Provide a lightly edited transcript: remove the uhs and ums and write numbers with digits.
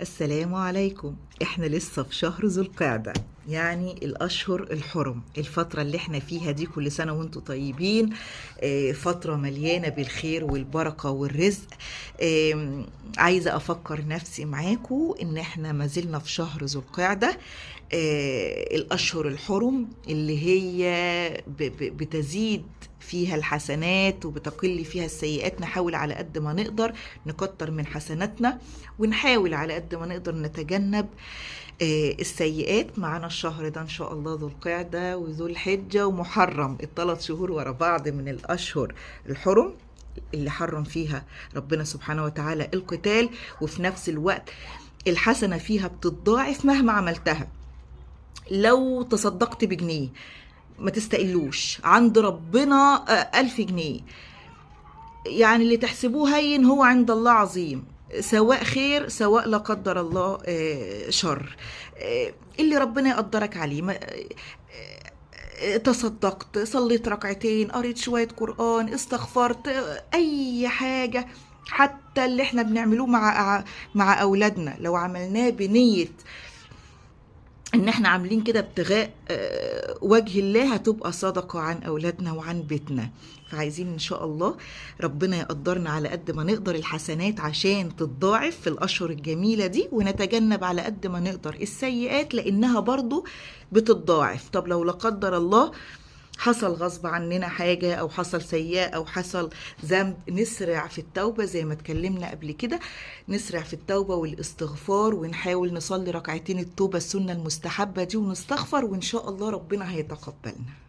السلام عليكم. احنا لسه في شهر ذو القعدة، يعني الأشهر الحرم، الفترة اللي احنا فيها دي كل سنة وانتم طيبين. فترة مليانة بالخير والبركة والرزق. عايزة أفكر نفسي معاكم إن احنا ما زلنا في شهر ذو القعدة، الأشهر الحرم اللي هي بتزيد فيها الحسنات وبتقل فيها السيئات. نحاول على قد ما نقدر نكتر من حسناتنا، ونحاول على قد ما نقدر نتجنب السيئات. معانا الشهر ده إن شاء الله ذو القعدة وذو الحجة ومحرم، الثلاث شهور ورا بعض من الأشهر الحرم اللي حرم فيها ربنا سبحانه وتعالى القتال، وفي نفس الوقت الحسنة فيها بتتضاعف مهما عملتها. لو تصدقت بجنيه ما تستقلوش عند ربنا 1000 جنيه، يعني اللي تحسبوه هين هو عند الله عظيم، سواء خير سواء لا قدر الله شر. اللي ربنا يقدرك عليه، تصدقت، صليت ركعتين، قريت شوية قرآن، استغفرت، أي حاجة، حتى اللي احنا بنعملوه مع أولادنا لو عملناه بنية ان احنا عاملين كده ابتغاء وجه الله، هتبقى صدقة عن اولادنا وعن بيتنا. فعايزين ان شاء الله ربنا يقدرنا على قد ما نقدر الحسنات عشان تتضاعف في الاشهر الجميلة دي، ونتجنب على قد ما نقدر السيئات لانها برضو بتتضاعف. طب لو لا قدر الله حصل غصب عننا حاجة أو حصل سيئة أو حصل ذنب، نسرع في التوبة زي ما اتكلمنا قبل كده، نسرع في التوبة والاستغفار، ونحاول نصلي ركعتين التوبة السنة المستحبة دي ونستغفر، وإن شاء الله ربنا هيتقبلنا.